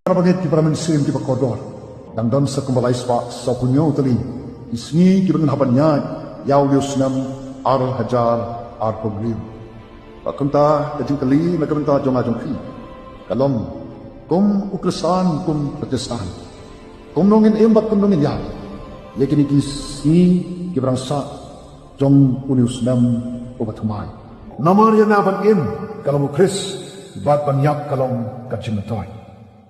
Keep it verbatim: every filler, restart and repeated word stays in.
Para bangeit, ki para mynsiem kiba kordor, dang don sa kumba lai spah sawphew hynñiew tylli ki sngi kiba ngin hap ban ïaid ïa une u snem ar hajar arphew hynriew. Bad kumta ka jingkylli na ka bynta jong nga jong phi ka long, kum u Khristan, kum u Khristan, kumno ngin im bad kumno ngin ïaid ïa kine ki sngi kiba dang sah jong une u snem uba thymmai? Namar ïa nga ban im ka long u Khrist, bad ban ïap ka long ka jingmyntoi.